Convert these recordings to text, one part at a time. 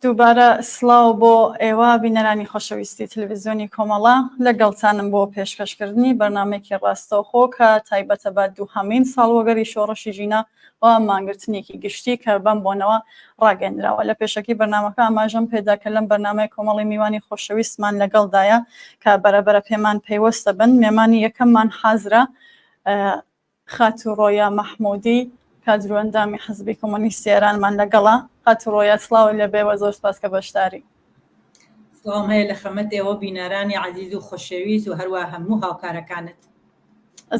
دووبارە سڵاو بۆ ئێوە بینەرانی خۆشەویستی تەلەڤیزیۆنی کۆمەڵە، لەگەڵتانم بۆ پێشکەشکردنی بەرنامەیەکی ڕاستەوخۆ کە تایبەتە بە دووهەمین ساڵوەگەری شۆڕشی ژینا و مانگرتنێکی گشتی کە بەم بۆنەوە ڕاگەیەندراوە. لە پێشەکی بەرنامەکە ئاماژەم پێدا کە لەم بەرنامەیە کۆمەڵی میوانی خۆشەویستمان لەگەڵدایە کە بەرەبەرە پێمان پەیوەستە بن. مێمانی یەکەممان حازرە خاتوو ڕۆیا مەحموودی، کادر و ئەندامی حزبی کۆمۆنیستی ئێرانمان لەگەڵە. خاتوو ڕۆیا سڵاوت لێبێ و زۆر سپاس کە بەشداری. سڵاوم هەیە لە خەمەت ئێوە بینەرانی عەزیز و خۆشەویست و هەروا هەموو هاوکارەکانت.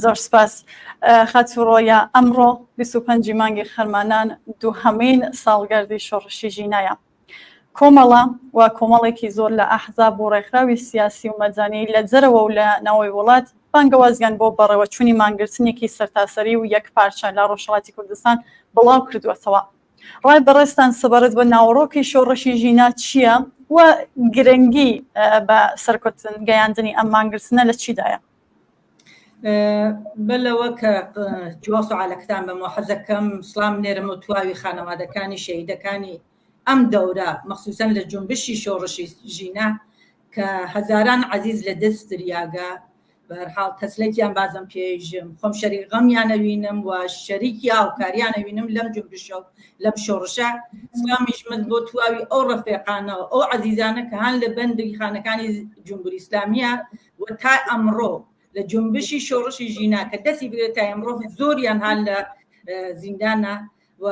زۆر سپاس. خاتوو ڕۆیا، ئەمڕۆ 25 ی مانگی خەرمانان دووهەمین ساڵگەردی شۆڕشی ژینایە. کۆمەڵە و کۆمەڵێکی زۆر لە ئەحزاب و ڕێکخراوی سیاسی و مەدەنی لە دەرەوە و لە ناوەوەی وڵات بانگەوازیان بۆ بەڕێوەچوونی مانگرتنێکی سەرتاسەری و یەکپارچە لە ڕۆژهەڵاتی کوردستان بڵاو کردووەتەوە. ڕای بەڕێزتان سەبارەت بە ناوەڕۆکی شۆڕشی ژینا چییە و گرنگی بە سەرکەوتن گەیاندنی ئەم مانگرتنە لە چیدایە؟ بەلەوە کە جواب سوالەکەتان بەمەوە حەزەکەم سڵام نێرم و تواوی خانەوادەکانی شەهیدەکانی ئەم دەورە مەخسوسەن لە جونبشی شۆڕشی ژینا کە هەزاران عەزیز لە دەست دریاگە بەهەرحاڵ تەسلەکیان بازم پێیژم خۆم شەریک غەمیان ئەوینم و شەریکی هاوکاریان ئەوینم لەم جونبشە و لەم شۆڕشە سلامیش من بۆ تواوی ئەو ڕەفێقانە و ئەو عەزیزانە کە هان لە بەندی خانەکانی جمهوری ئیسلامیە و تا ئەمڕۆ لە جونبشی شۆڕشی ژینا کە دەستی بگرێت تا ئەمڕۆ زۆریان هان لە زیندانە و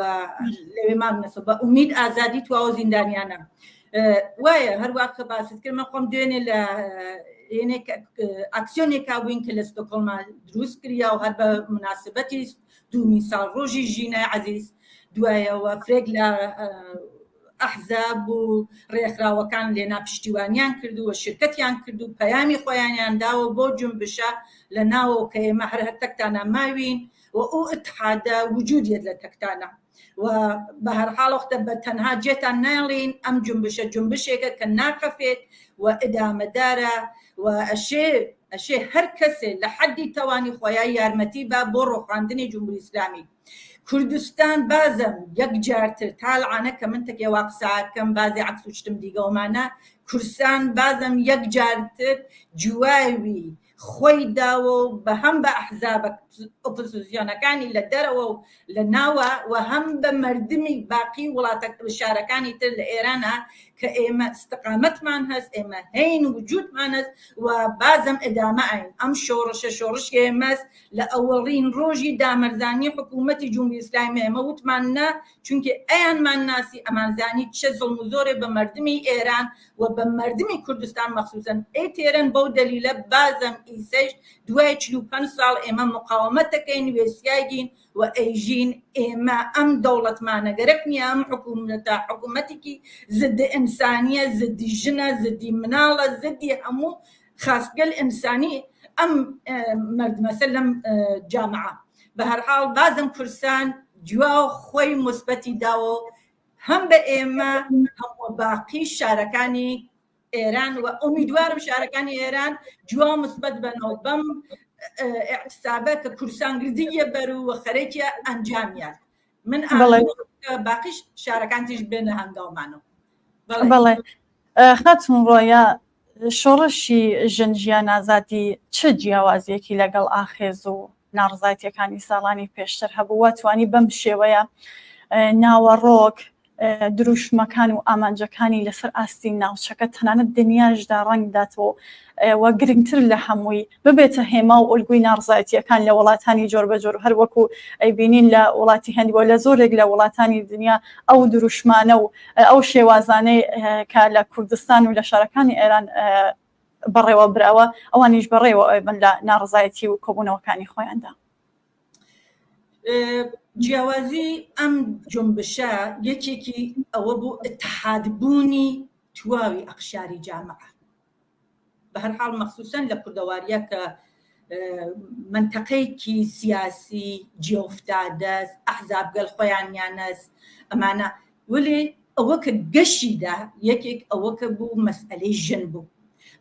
لەوێ ماونەسەوە بە ئومید ئازادی تواوە زیندانیانە وایە هەروە کە باست کرد من خۆم دوێنێ لە ئاکسیۆنێکا بووین کە لە ستۆکۆڵما دروست کریا و هەر بە مناسبەتی دوومین ساڵ ڕۆژی ژینای عەزیز دوایەوە فرێک لە ئەحزاب و ڕێکخراوەکان لێنا پشتیوانیان کرد و شرکەتیان کرد و پەیامی خۆیانیان داوە بۆ جونبشە لە ناوەوە کە ئێمە هەر هەر تەکتانە ماوین و ئەو اتحادە وجودیەت لە تەکتانە و بە هەر حاڵ وەختە بە تەنها جێتان نایڵین ئەم جونبشە جونبشێکە کە ناخەفێت و ئدامەدارە و ئەشێ ئەشێ هەر کەسێ لە حەدی تەوانی خۆیا یارمەتی با بۆ ڕۆخاندنی جمهوری ئیسلامی کوردستان بازم یەک جارتر تا العانە کە من تەکێ وا قسە کەم بازێ عەکس و شتم دیگەومانە کورسان بازم یەک جارتر جواوی خۆی داوە و بە هەم بە ئەحزابە ئۆپۆزسیۆنەکانی لە دەرەوە و لە ناوە و هەم بە مەردمی باقی وڵاتە شارەکانی تر لە ئێرانە کە ئێمە ئیستقامەتمان هەست ئێمە هەین وجودمان هەست و بازم ئدامە ئەین ئەم شۆڕشە شۆڕشی ئێمەس لە ئەوەڵین ڕۆژی دامەرزانی حکوومەتی جمهوری ئیسلامی ئێمە وتمان نا چونکە ئەیانمان ناسی ئەمانزانی چە زوڵم و زۆرێ بە مەردمی ئێران و بە مەردمی کوردستان مەخسوسەن ئەی تێرەن بەو دەلیلە بازم ئیسەیش دوای 45 ساڵ ئێمە مقاومەتەکەین وێسیاگین و ئەیژین ئێمە ئەم دەوڵەتمانە گەرەک نییە ئەم حکوومەتە حکوومەتێکی زد ئینسانیە زدی ژنە زدی مناڵە زدی هەموو خاستگەل ئینسانی ئەم مردمەسە لەم جامعە بە هەرحاڵ بازم کورسان جواو خۆی موسبەتی داوە هەم بە ئێمە هەم وە باقی شارەکانی ئێران و ئومیدوارم شارەکانی ئێران جوا مثبت بنەوە بەم اعتصابە کە کورسان گردیە بەر و خەرێکیە ئەنجامیان من باقی شارەکان تیش بێنە هەنگاومانەوە بەڵێ خاتون ڕۆیا شۆڕشی ژن ژیان ئازادی چ جیاوازیەکی لەگەڵ ئاخێز و ناڕزایتیەکانی ساڵانی پێشتر هەبوو و توانی بەم شێوەیە ناوەڕۆک دروشمەکان و ئامانجەکانی لەسەر ئاستی ناوچەکە تەنانەت دنیاشدا ڕەنگداتەوە و گرنگتر لە هەمووی ببێتە هێما و ئۆلگوی ناڕزایەتیەکان لە وڵاتانی جۆربەجۆر هەر وەکو ئەیبینین لە وڵاتی هەند و لە زۆرێک لە وڵاتانی دنیا ئەو دروشمانە و ئەو شێوازانەی کە لە کوردستان و لە شارەکانی ئێران بەڕێوە براوە ئەوانیش بەڕێوە ئەبن لە ناڕزایەتی و کۆبوونەوەکانی خۆیاندا. جیاوازی ئەم جونبشە یەکێکی ئەوە بوو اتحادبوونی تواوی ئەقشاری جامعە بە هەر حاڵ مەخسوسەن لە کوردەواریە کە منتەقەیەکی سیاسی جێوفتادەس ئەحزابگەل خۆیانیانەس ئەمانە ولی ئەوە کە گەشیدا یەکێک ئەوە کە بوو مەسئلەی ژن بوو.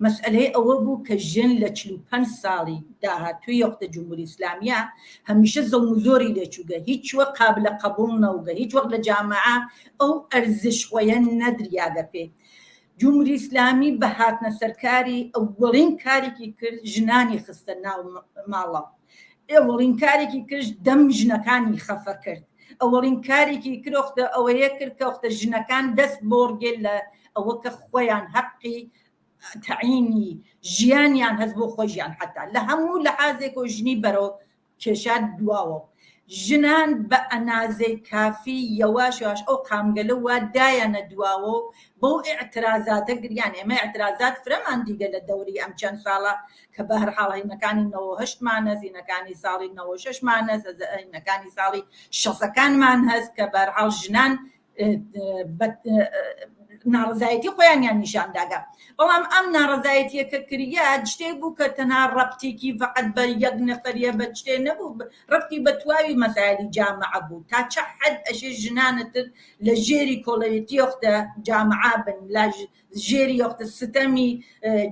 مەسئەلەی ئەوە بوو کە ژن لە 45 ساڵی داهاتووی وەختە جمهوری ئیسلامیە هەمیشە زوڵم و زۆری لێ چووگە، هیچ وەخت قابلە قەبووڵ نەوگە، هیچ وەخت لە جامعە ئەو ئەرزش خوەیە نەدریاگە پێ. جمهوری ئیسلامی بە هاتنە سەرکاری ئەوەڵین کارێکی کرد ژنانی خستە ناو ماڵەوە. ئەوەڵین کارێکی کرد دەم ژنەکانی خەفە کرد. ئەوەڵین کارێکی کرد وەختە ئەوەیە کرد کە وەختە ژنەکان دەست بۆڕگێ لە ئەوە کە خۆیان هەقی تەعینی ژیانیان هەست بۆ خۆشیان حتا لە هەموو لە حازێک و ژنی بەرەو کێشا دواوە ژنان بە ئەنازەی کافی یەواش یەواش ئەو قامگەلە وا دایانە دواوە و بەو ئیعترازاتە گریان. ئێمە ئیعترازات فرەمان دیگە لە دەوری ئەم چەند ساڵە کە بە هەر حاڵ هینەکانی 98 مان هەست، هینەکانی ساڵی 96 مان هەست، هینەکانی ساڵی شەسەکانمان هەست کە بە هەر حاڵ ژنان ناڕزایەتی خۆیانیان نیشان داگە. بەڵام ئەم ناڕزایەتیە کە کریا شتێک بوو کە تەنها ڕەبتێکی فقط بە یەک نەفەریە بە شتێ نەبوو، ڕەبتی بە تواوی مەسایلی جامعە بوو. تا چه حەد ئەشێ ژنانتر لە ژێری کۆڵەیەتی وەختە جامعە بن، لە ژێری وەختە ستەمی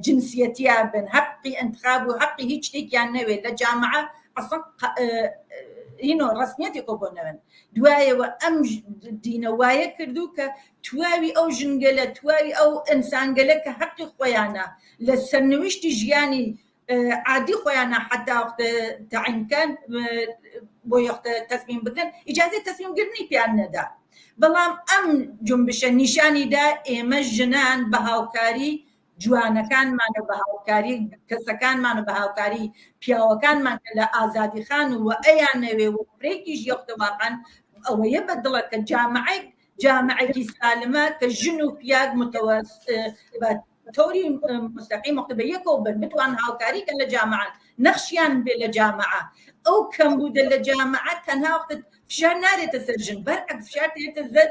جنسیەتیا بن، حەقی ئینتخاب و حەقی هیچ شتێکیان نەوێت لە جامعە ئەسڵەن هینۆ ڕەسمیەتێک بۆ نەوێن. دوایەوە ئەم دینە وایە کردو کە تواوی ئەو ژنگەلە، تواوی ئەو ئینسانگەلە کە حەقی خۆیانە لە سەرنویشتی ژیانی عادی خۆیانە حتا وەختە تەعین کەن بۆ یەختە تەسمیم بگرن، ئیجازەی تەسمیم گرتنی پیان نەدا. بەڵام ئەم جنبشە نیشانی دا ئێمە ژنان بە هاوکاری جوانەکانمان و بە هاوکاری کەسەکانمان و بە هاوکاری پیاوەکانمان کە لە ئازادی خان و ئەیانەوێ و فرێکیش یەختە واقعا ئەوەیە بە دڵە کە جامعێک جامعێکی سالمە کە ژن و پیاگ متوەس بە تۆری مستەقیم وەختە بە یەکەوە بن بتوان هاوکاری کەن لە جامعە نەخشیان بێ لە جامعە. ئەو کەم بوودە لە جامعە تەنها وەختە فشار نارێتە سەر ژن، بەرعەکس فشار دێتە سەر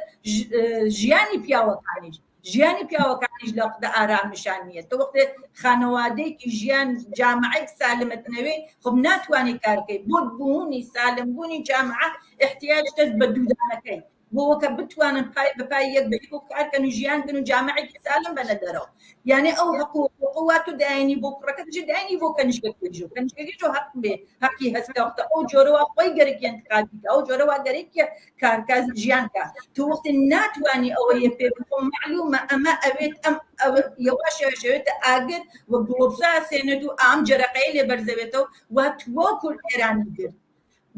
ژیانی پیاوەکانیش. ژیانی پیاوەکانیش لە وەختە ئارامشان نییە. تۆ وەختێ خانەوادەیەکی ژیان جامعەیەک سالمت نەوێ خب ناتوانێت کارکەی. بۆ بوونی سالم بوونی جامعە احتیاج دەست بە دوودانەکەی بۆ وەکە بتوانن پای بە پای یەک بە یەک و کارکەن و ژیان کەن و جامعێکی سالم بەنە دەرەوە. یعنی ئەو حەق و حقوق تو داینی بۆ کوڕەکە دژی داینی بۆ کەنیشکەکەیش و کەنیشکەکەیش و حەق بێ حەقی هەستە وەختە ئەو جۆرەوە خۆی گەرەکی انتخابی کە ئەو جۆرەوە گەرەکیە کارکە ژیان کە تو وەختی ناتوانی ئەوە یە پێ بخۆ معلومە ئەمە ئەوێت ئەم ئەوە یەواش یەواش ئەوێتە ئاگر و گڵۆپسا سێنێت و ئام جەرەقەی لێ بەرزەوێتەوە و تۆ کورد ئێرانی گرت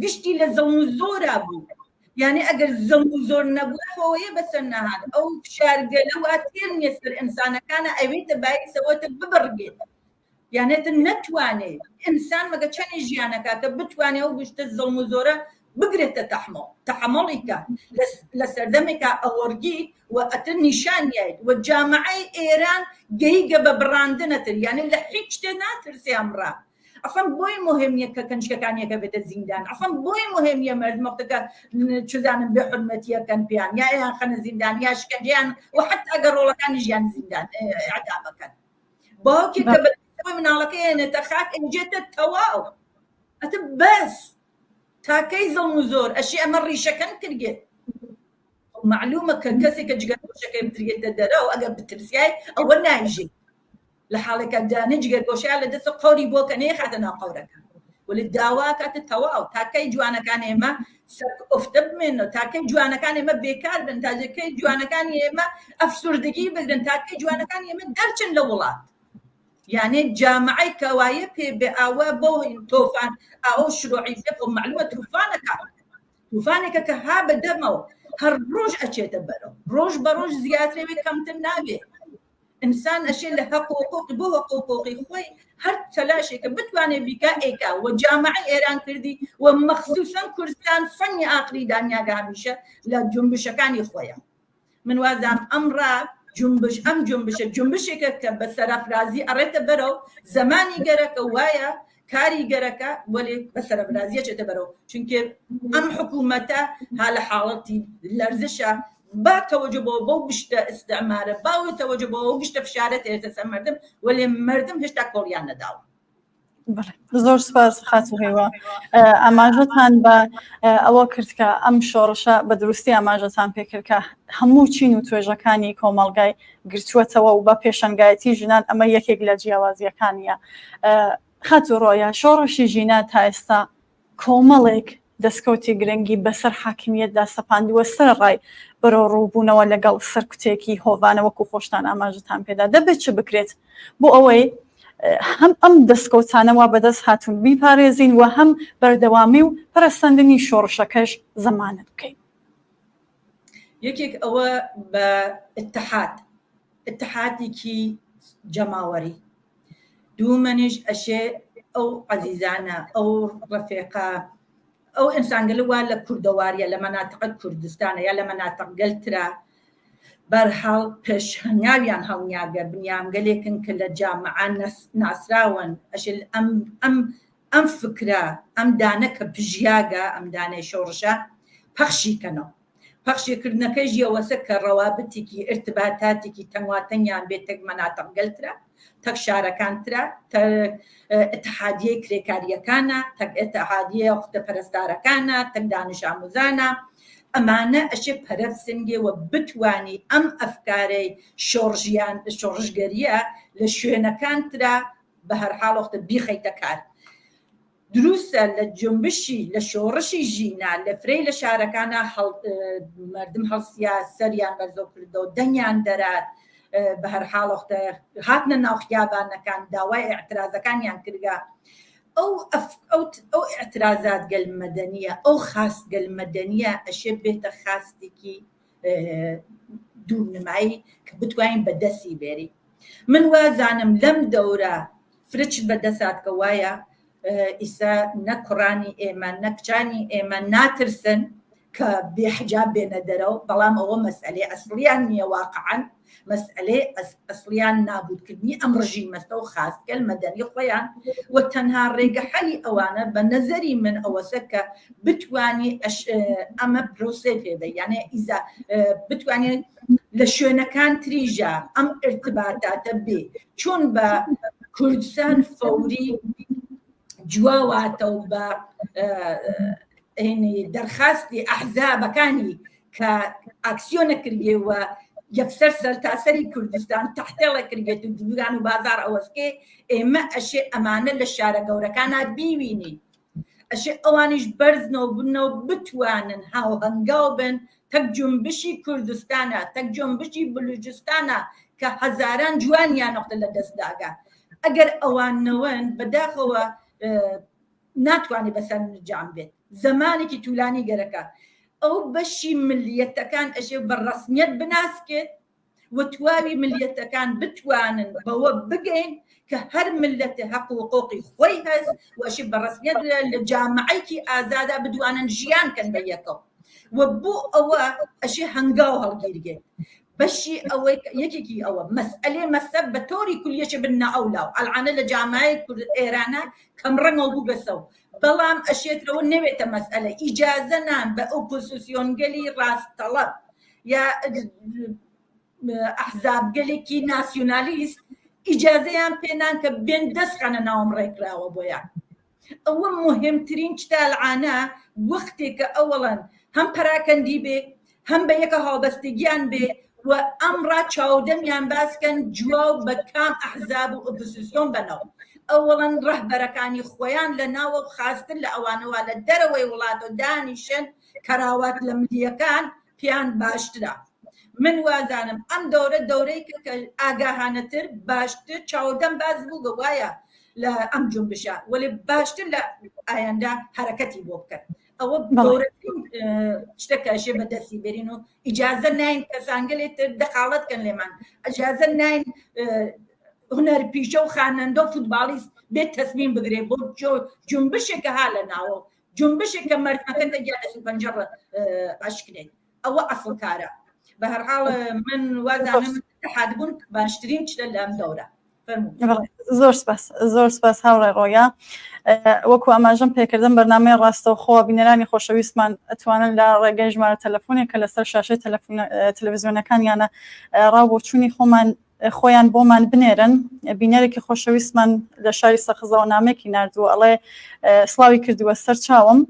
گشتی لە زەڵم و زۆرا بوو. یعنی ئەگەر زەڵم و زۆر نەبوو خۆیە بەسەر نەهات. ئەو فشارگەلە وا تێر نییە سەر ئینسانەکانە ئەوێتە بایسەوەتە ببڕگێت. یعنی تر نەتوانێت ئینسان مەگە چەنی ژیانەکە کە بتوانێت ئەو گشتە زەڵم و زۆرە بگرێتە تەحمۆ تەحەمۆڵی کە لە سەردەمێکا ئەوەڕگی و ئەتر نیشانیایت و جامعەی ئێران گەیگە بە بڕاندنەتر، یعنی لە هیچ شتێ ناترسێ ئەمڕا. ئەسڵەن بۆی مهم نییە کە کەنیشکەکان یەکە بێتە زیندان، ئەسڵەن بۆی مهم نییە مردم وەختەکە چزانم بێ حرمەتیەکەن پێیان یا یان خەنە زیندان یا شکەنجەیان و حتا ئەگەر ڕۆڵەکانی ژیان زیندان ئەعدامەکەن. باوکێک کە بە مناڵەکەی هێنێتە خاک ئەنجێتە تەواو ئەتە بەس تاکەی زڵم و زۆر ئەشی ئەمە ڕیشەکەن کردێت. معلومە کە کەسێک کە جگەرگۆشەکەی بدرێتە دەرەوە ئەگەر بترسیای ئەوە نایژێت. لە حاڵێکە دانێ جگەرگۆشەیان لە دەستە قەوری بۆ کە نەیخاتە ناو قەورەکە ولی داوا کاتە تەواو تاکەی جوانەکان ئێمە ئۆفتە بمێنەوە، تاکەی جوانەکان ئێمە بێکار بن، تاکەی جوانەکانی ئێمە ئەفسوردگی بگرن، تاکەی جوانەکانی ئێمە دەرچن لە وڵات. یعنی جامعەی کەوایە پێ بێ ئاوا بۆ تۆفان ئەو شروعی بێ خۆ معلومە توفانەکە توفانێکە کە ها بە دەمەوە هەر ڕۆژ ئەچێتە بەرەو ڕۆژ بە ڕۆژ زیاترەوێ کەمتر نابێ. ئینسان ئەشێ لە هەق و حقوق بۆ هەق و حقوقی خۆی هەر تەلاشێکە بتوانێ بیکا ئێکا و جامعەی ئێران کردی و مەخصوصا کوردستان فەنی ئاخری دانیاگە هەمیشە لە جنبشەکانی خۆیان. من وازام ئەمڕا جنبش ئەم جنبشە جنبشێکە کە بە سەرافرازی ئەڕێتە بەرەو زەمانی گەرەکە وایە کاری گەرەکە وەلێ بە سەرافرازیە چێتە بەرەو، چونکە ئەم حکوومەتە ها لە حاڵەتی لەرزشە با تەوەجە بۆ بەو گشتە ئیستعمارە با تەوەجە بۆ ئەو گشتە فشارە تێتە سەر مردم وەلێ مردم هێشتا کۆڵیان نەداوە. زۆر سپاس خاتوو هیوا ئاماژەتان بە ئەوە کرد کە ئەم شۆڕشە بە دروستی ئاماژەتان پێکرد کە هەموو چین و توێژەکانی کۆمەڵگای گرتووەتەوە و بە پێشەنگایەتی ژنان ئەمە یەکێک لە جیاوازیەکانیە خاتوو ڕۆیا شۆڕشی ژینا تا ئێستا کۆمەڵێک دەستکەوتی گرنگی بەسەر حاکمییەتدا سەپاندووە، سەرەڕای بەرەوڕووبوونەوە لەگەڵ سەرکوتێکی هۆڤانە وەکو خۆشتان ئاماژەتان پێدا، دەبێت چ بکرێت بۆ ئەوەی هەم ئەم دەستکەوتانە وا بەدەست هاتوون بیپارێزین و هەم بەردەوامی و پەرەسەندنی شۆڕشەکەش زەمانەت بکەین؟ یەکێک ئەوە بە ئیتحاد، ئیتحادێکی جەماوەری، دوومەنیش ئەشێ ئەو عەزیزانە ئەو ڕەفێقە ئەو ئینسانگەلە وا لە کوردەواریە لە مەناتقە کوردستانە یا لە مەناتقگەل ترا بەرحاڵ پێش هەنگاویان هەڵنیاگە بنیامگەلێکن کە لە جامعە ناسراون ئەشێ ئەم ئەم ئەم فکرە ئەم دانە کە پژیاگە ئەم دانەی شۆڕشە پەخشی کەنەوە پەخشی کردنەکەیش یەوەسە کە ڕەوابتێکی ئرتباتاتێکی تەنگواتەنگیان بێ تەک مەناتقگەل ترە، تەک شارەکان ترە، تەک ئتحادیەی کرێکاریەکانە، تەک ئتحادیەی وەختە پەرستارەکانە، تەک دانش ئاموزانە. ئەمانە ئەشێ پەرە بسنگێ و بتوانی ئەم ئەفکارەی شۆڕژیان شۆڕشگەریە لە شوێنەکان ترا بە هەرحاڵ وەختە بیخەیتە کار. دروستە لە جونبشی لە شۆڕشی ژینا لە فرەی لە شارەکانا مەردم هەڵسیا سەریان بەرزەو کردەوە دەنگیان دەرات بە هەر حاڵ وەختە هاتنە ناو خیابانەکان داوای ئاعترازەکانیان کردگە ئەو ئەو ئاعترازات گەل مەدەنیە ئەو خاست گەل مەدەنیە ئەشێ بێتە خاستێکی دوورنمایی کە بتوانین بە دەستی بێری من وازانم لەم دەورە فرە چ بە دەسات کە وایە ئیسا نە کوڕانی ئێمە نە کچانی ئێمە ناترسن کە بێ حجاب بێنە دەرەوە بەڵام ئەوە مەسئلەی ئەسڵیان نییە واقعا مەسئلەی ئەسڵیان نابودکردنی ئەم ڕژیمەستە و خاستگەل مەدەنی خۆیان و تەنها ڕێگە حەلی ئەوانە بە نەزەری من ئەوەسە کە بتوانی ئەمە پرۆسەی پێ بە یانێ ئیزا بتوانێت لە شوێنەکان تریژە ئەم ارتباتاتە بێ چۆن بە کوردستان فەوری جواواتە و بە دەرخواستی ئەحزابەکانی کە ئاکسیۆنە کردێ و یەکسەر سەرتاسەری کوردستان تەحتێڵە کردێت و دووران و بازار ئەوەسکێ ئێمە ئەشێ ئەمانە لە شارە گەورەکانە بیوینین ئەشێ ئەوانیش بەرزنەوە بنەوە بتوانن هاوهەنگاو بن تەک جونبشی کوردستانە تەک جونبشی بلوجستانە کە هەزاران جوانیان نقطە لە دەست داگە ئەگەر ئەوان نەوەن بەداخەوە ناتوانێت بەسەر جام بێت زمانێکی تولانی گەرەکە ئەو بەشی ملیەتەکان ئەشێ بە ڕسمیت بناسکێت و تواوی ملیەتەکان بتوانن بەوە بگەین کە هەر ملەتێ هەق و حقوقی خۆی هەست و ئەشێ بە ڕەسمیەت لە جامعەیەکی ئازادا بدوانن ژیان کەن بە یەکەوە و بۆ ئەوە ئەشێ هەنگاو هەڵگیرگێت بەشی ئەوەی یەکێکی ئەوە مەسئلەی مەسەب بە تۆری کولیەشێ بنە ئەولاو ئەلعانە لە جامعەی کورد ئێرانە کەم ڕەنگەوە بووگەسەو بەڵام ئەشێترەوە نەوێتە مەسئلە ئیجازە نان بە ئۆپۆزیسیۆنگەلی ڕاستەڵەب یا ئەحزابگەلێکی ناسیونالیست ئیجازەیان پێنان کە بێن دەست خەنە ناوم ڕێکراوە بۆیان ئەوە مهمترین شتە العانە وەختێکە ئەوەڵەن هەم پەراکەندی بێ هەم بە یەکە هاوبەستگیان بێ و ئەمڕا چاودەمیان باسکەن جواو بە کام ئەحزاب و ئۆپۆزیسیۆن بەنەوە ئەوەڵەن ڕەهبەرەکانی خۆیان لە ناوە خاستر لە ئەوانەوە لە دەرەوەی وڵاتە دانیشن کەراوات لە ملیەکان پێیان باشترە من وازانم ئەم دەورە دەورەی کە ئاگاهانەتر باشتر چاودەم باز بووگە وایە لە ئەم جونبشە وەێ باشتر لە ئایندە حرەکەتی بۆ بکەن ئەوە گەورەترین شتەکە ژێ بە دەستی بێرین و ئیجازە ناین کەسانگەلێ تر دەخاڵەت کەن لێمان ئەجازە ناین هونەر پیشە و خانەندە و فوتباڵیست بێت تەسمیم بگرێ بۆ جونبشێکە ها لە ناوە جونبشێک کە مەردمەکە دەگیا دەست و پەنجە ئەشکنێت ئەوە ئەسڵ کارە بە هەرحاڵ من وازانم اتحاد بوون باشترین شتە لەم دەورە زۆر سپاس زۆر سپاس هاوڕێ ڕۆیا وەکو ئاماژەم پێکردن بەرنامەی ڕاستەوخۆ بینەرانی خۆشەویستمان ئەتوانن لە ڕێگەی ژمارە تەلەفۆنێک کە لەسەر شاشەی تەلەفۆن تەلەڤزیۆنەکانیانە ڕاو بۆچوونی خۆمان. خۆیان بۆمان بنێرن. بینەرێکی خۆشەویستمان لە شاری سەقزەوە نامێکی ناردووە، ئەڵێ سڵاوی کردووە سەر چاوم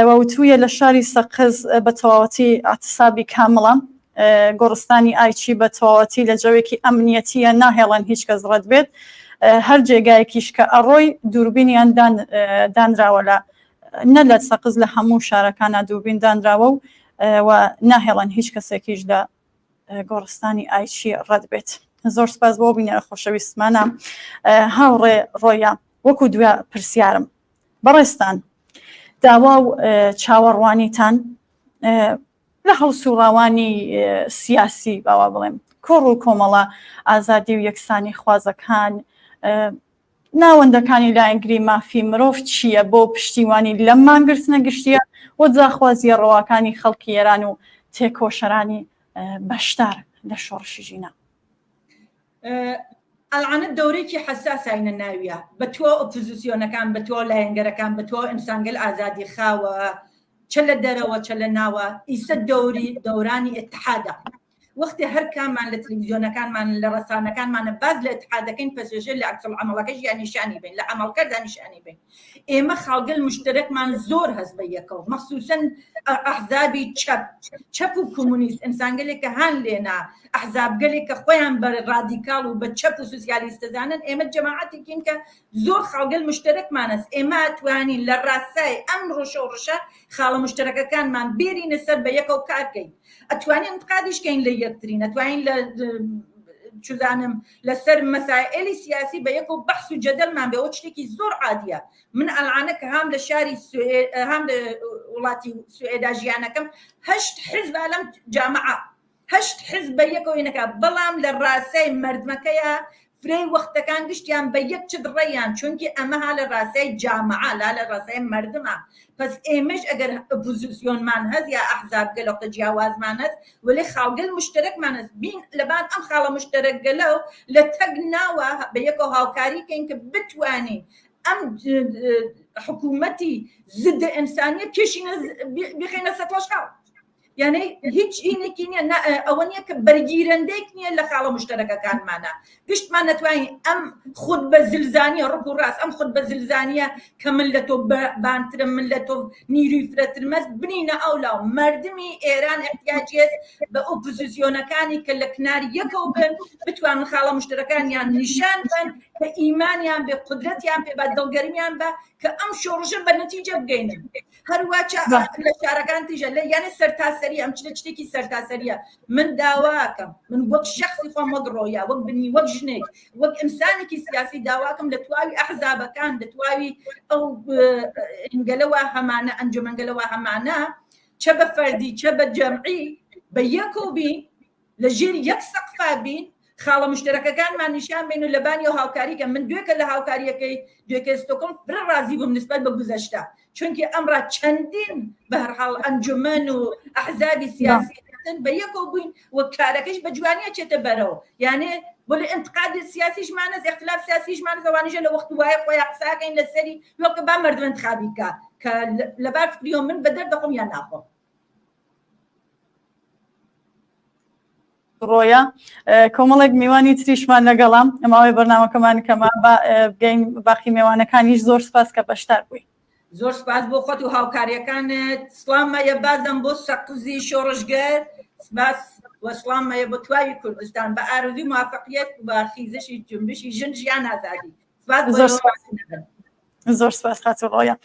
و وتوویە لە شاری سەقز بە تەواوەتی ئاعتسابی کامڵە، گۆڕستانی ئایچی بە تەواوەتی لە جەوێکی ئەمنیەتیە، ناهێڵن هیچ کەس ڕەت بێت، هەر جێگایەکیش کە ئەڕۆی دووربینیان دانراوە لە نە لە سەقز لە هەموو شارەکانا دووربین دانراوە و و ناهێڵن هیچ کەسێکیش لە گۆڕستانی ئایچی ڕەت بێت. زۆر سپاس بۆ بینەرە خۆشەویستمانە. هاوڕێ ڕۆیا وەکو دوا پرسیارم بەڕێزتان داوا و چاوەڕوانیتان لە هەڵسوڕاوانی سیاسی باوا بڵێم کۆڕ و کۆمەڵە ئازادی و یەکسانی خوازەکان ناوەندەکانی لایەنگری مافی مرۆڤ چییە بۆ پشتیوانی لەم مانگرتنە گشتییە و داخوازییە ڕەواکانی خەڵکی ئێران و تێکۆشەرانی بەشدار لە شۆڕشی ژینا؟ ئەلعانە دەورێکی حەساساینە ناویە بە تۆ ئۆپۆزیسیۆنەکان بە تۆ لایەنگەرەکان بە تۆ ئینسانگەل ئازادی خاوە چە لە دەرەوە چە لە ناوە ئیسە دەوری دەورانی ئتحادە وەختی هەر کاممان لە تلویزیۆنەکانمان لە ڕسانەکانمانە باز لە اتحادەکەین پەسێژێ لە عکس العملەکەش یان نیشانی بین لە عملکەردا نیشانی بین ئێمە خاڵگەل مشتەرەکمان زۆر هەست بە یەکەوە مەخصوصا ئەحزابی چەپ چەپ و کۆمونیست ئینسانگەلێک کە هان لێنا ئەحزابگەلێک کە خۆیان بە ڕادیکاڵ و بە چەپ و سوسیالیست دەزانن ئێمە جەماعەتێکین کە زۆر خاڵگەل مشتەرەکمانەس ئێمە توانین لە ڕاستای ئەم ڕۆشۆڕشە خاڵە مشتەرەکەکانمان بێرینە سەر بە یەکەوە کارکەین ئەتوانین انتقادیش کەین لە یەکترین ئەتوانین لە چزانم لەسەر مەسائلی سیاسی بە یەک و بەحس و جەدەلمان بێ ئەوە شتێکی زۆر عادیە من ئەلعانە کە هام لە شاری هام لە وڵاتی سوئێدا ژیانەکەم هەشت حزب لەم جامعە هەشت حزب بە یەکەوەی نەکا بەڵام لە ڕاستای مردمەکەیە فرەی وەختەکان گشتیان بە یەک چت ڕێیان چونکی ئەمە ها لە ڕاستای جامعە لا لە ڕاستای مردمە پس ئێمەش ئەگەر ئۆپۆزیسیۆنمان هەست یا ئەحزاب گەلەوەتە جیاوازمان هەست وەلێ خاڵگەل مشتەرەکمان هەست بین لەبان ئەم خاڵە مشتەرەک گەلەو لە تەک ناوە بە یەکەوە هاوکاری کەین کە بتوانین ئەم حکوومەتی زدە ئینسانیە کێشینە بخەینە سەتڵەشقاو یعنی هیچ ئینێکی نییە ئەوە نییە کە بەرگیرەندێک نییە لە خاڵە مشتەرەکەکانمانە گشتمان نەتوانین ئەم خود بە زلزانیە ڕک و ڕاست ئەم خود بە زلزانیە کە من لە تۆ بانترم من لە تۆ نیروی فرەترمەست بنینە ئەولا و مردمی ئێران احتیاجیت بە ئۆپۆزیسیۆنەکانی کە لە کنار یەکەوە بن بتوانن خاڵە مشتەرەکانیان نیشان بن کە ئیمانیان بێ قدرەتیان پێ بە دڵگەرمیان بە کە ئەم شۆڕشە بە نەتیجە بگەینن هەروە لە شارەکان تیژە لە یانە سەرتاسەری ئەم چلە شتێکی سەرتاسەریە من داواکەم من وەک شخصی خۆم وەک ڕۆیا وەک بنی وەک ژنێک وەک ئینسانێکی سیاسی داواکەم لە تواوی ئەحزابەکان لە تواوی ئەو ئینگەلەوە هەمانە ئەنجومەنگەلەوە هەمانە چە بە فەردی چە بە جەمعی بە یەکەوە بین لە ژێر یەک سەقفا بین خاڵە مشتەرەکەکانمان نیشان بین و لەبانی و هاوکاریکە من دوێکە لە هاوکاریەکەی دوێکە ستۆکۆڵم فرە ڕازی بووم نسبەت بە گوزەشتە چونکی ئەمڕا چەندین بەهرحاڵ ئەنجومەن و ئەحزابی سیاسی بە یەکەوە بووین و کارەکەش بە جوانیە چێتە بەرەوە یانێ بۆ لە انتقاد سیاسیشمانە اختلاف سیاسیشمانە ئەوانیشە لە وەخت وایە خۆیان قساکەین لەسەری وەکە با مردم انتخابی کە کە لەبار فکریۆ من بەدەر دەخۆم یان ناخۆم ڕۆیە کۆمەڵێک میوانی تریشمان لەگەڵە ماوەی بەرنامەکەمان کەمە بگەین باقی مێوانەکانیش زۆر سپاس کە بەشدار بووی زۆر سپاس بۆ خۆت و هاوکاریەکانت سڵام مەیە بازم بۆ سەقزی شۆڕشگەر سپاس و سڵام مەیە بۆ تواوی کوردستان بە ئارەزوی موافقیت و بە خیزشی جنبشی ژن ژیان ئازادی سپاس زۆر سپاس خاتوو ڕۆیە.